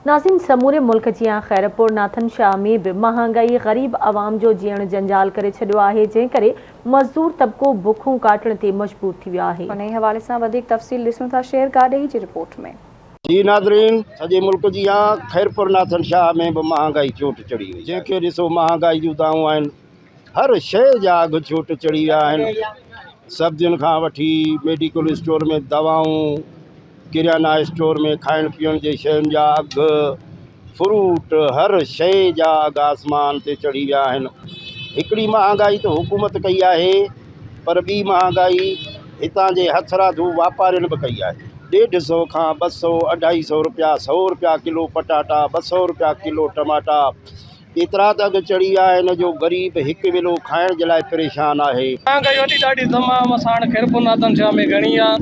ناظرين سموري ملڪ جيان خيرپور ناٿن شاهه ۾ به مهانگائي غريب عوام جو جيئڻ جنجال ڪري ڇڏيو آهي جنهن ڪري مزدور طبقو بکون ڪاٽڻ تي مجبور ٿي ويو آهي. انهي حوالي سان وڌيڪ تفصيل ڏسون ٿا شير گاڏهي جي رپورٽ ۾. جي ناظرين سڄي ملڪ جيان خيرپور ناٿن شاهه ۾ به مهانگائي چوٽ چڙهي وئي جنهن کي ڏسو مهانگائي جون دانهون آهن هر شيء جا اگهه چوٽ چڙهي ويا آهن سبزين کان وٺي ميڊيڪل اسٽور ۾ دوائون ڪريانا اسٽور ۾ کائڻ پيئڻ جي شين جا اگهه فروٽ هر شيء جا اگهه آسمان تي چڙهي ويا آهن هڪڙي مهانگائي ته حڪومت ڪئي آهي پر ٻي مهانگائي هتان جي هٿرادو واپارين به ڪئي آهي ڏيڍ سو کان ٻه سو اڍائي سو روپيا سو روپيا ڪلو پٽاٽا ٻه سو روپيا ڪلو ٽماٽا ايترا ته اگهه چڙهي ويا آهن جو غريب هڪ ويلو کائڻ جي لاء پريشان آهي. مهانگائي وڏي ڏاڍي تمام اسان هاڻ خيرپور ناٿن شاهه ۾ گهڻي آ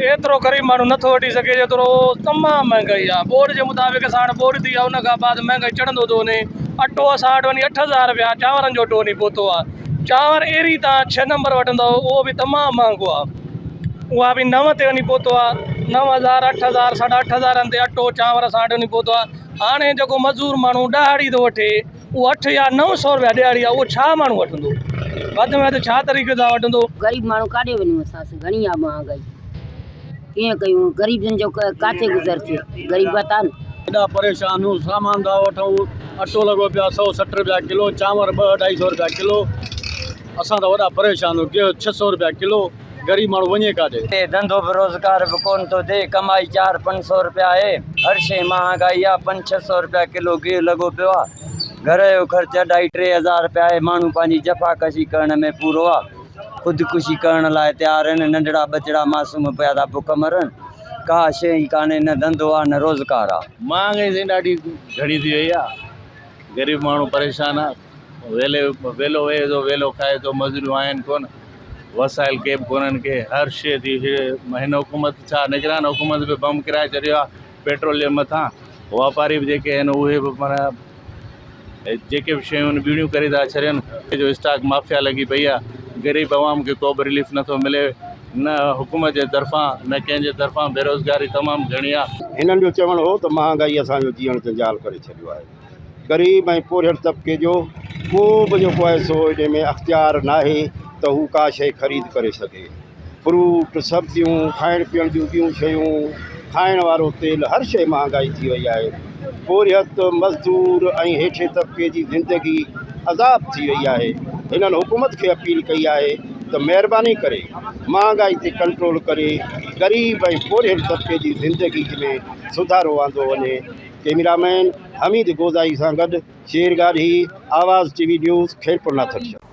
ايترو غريب ماڻهو نٿو وٺي سگهي جيترو تمام مهانگائي آ ٻوڏ جي مطابق اسان هاڻ ٻوڏ ٿي آ ان کان بعد مهانگائي چڙهندو ٿو وڃي اٽو اسان وٽ وڃي 8000 رپيا چانورن جو اٽو وڃي پهتو آ چانور ايري تان ڇهه نمبر وٺندو اهو به تمام مهانگو آ اها به نو تي وڃي پهتو آ 9000 8000 ساڍا اٺ هزارن تي اٽو چانور اسان وٽ وڃي پهتو آ هاڻي جيڪو مزور ماڻهو ڏهاڙي ٿو وٺي اهو اٺ يا 900 روپيا ڏهاڙي آهي اهو ڇا ماڻهو وٺندو وڌ ۾ وڌ ڇا طريقي سان وٺندو. غريب ماڻهو ڪاڏي وڃون اسان سان گهڻي آ مهانگائي ڪيئن ڪيون غريبن جو ڪاٿي گذر ٿئي غريب وتا نه. ايڏا پريشان آهيون سامان ٿا وٺون اٽو لڳو پيو آهي 160 روپيا ڪلو چانور ٻه اڍائي سو روپيا ڪلو اسان ته وڏا پريشان آهيون گيهه 600 روپيا ڪلو. غريب ماڻهو وڃي ڪاڏي؟ هتي ڌنڌو به روزگار به ڪونه ٿو ٿئي، ڪمائي چار پنج سو رپيا آهي، هر شيء مهانگائي آ، پنج ڇهه سو رپيا ڪلو گيهه لڳو پيو آ، گهر جو خرچ اڍائي 3000 رپيا آهي، ماڻهو پنهنجي جفاڪشي ڪرڻ ۾ پورو آ، خودڪشي ڪرڻ لاء تيار آهن، ننڍڙا ٻچڙا معصوم پيا ٿا بک مرن، ڪا شيء ئي ڪانهي، نه ڌنڌو آ نه روزگار آ. مهانگائي سائين ڏاڍي گهڻي ٿي وئي آ، غريب ماڻهو پريشان آ. ويلي ويلو ويهي ٿو ويلو کائي ٿو مزوريون آهن ڪونه وسائل ڪي به ڪونهن ڪي هر شيء ٿي هن حڪومت ڇا نگران حڪومت به بم ڪرائي ڇڏيو آهي پيٽرول جي مٿان واپاري به جيڪي آهن اهي به معنيٰ جيڪي به شيون آهن ٻيڻيون ڪري ٿا ڇڏين جو اسٽاڪ مافيا لڳي پئي آهي غريب عوام کي ڪو به رليف نٿو ملي نه حڪومت جي طرفان نه ڪنهن جي طرفان بيروزگاري تمام گهڻي آهي. هنن جو چوڻ هو ته مهانگائي اسان جو جيئڻ جنجال ڪري ڇڏيو آهي. غريب ۽ پورهيت طبقي جو ڪو به جيڪو آهي سو ان ۾ اختيار ناهي ته هو ڪا شيء خريد ڪري سگهي. فروٽ، سبزيون، کائڻ پيئڻ جون ٻيون شيون، کائڻ وارو تيل هر شيء مهانگائي ٿي وئي آهي. پورهيت، مزدور ۽ هيٺين طبقي جي زندگي عذاب ٿي وئي آهي. هنن حڪومت کي اپيل ڪئي آهي ته مهرباني ڪري مهانگائي تي ڪنٽرول ڪري غريب ۽ پورهيت طبقي جي زندگي ۾ سڌارو آندو وڃي. ڪئميرا مين حميد گوزائي سان گڏ Sher Garhi, Awaz T V news, Khairpur Nathan Shah.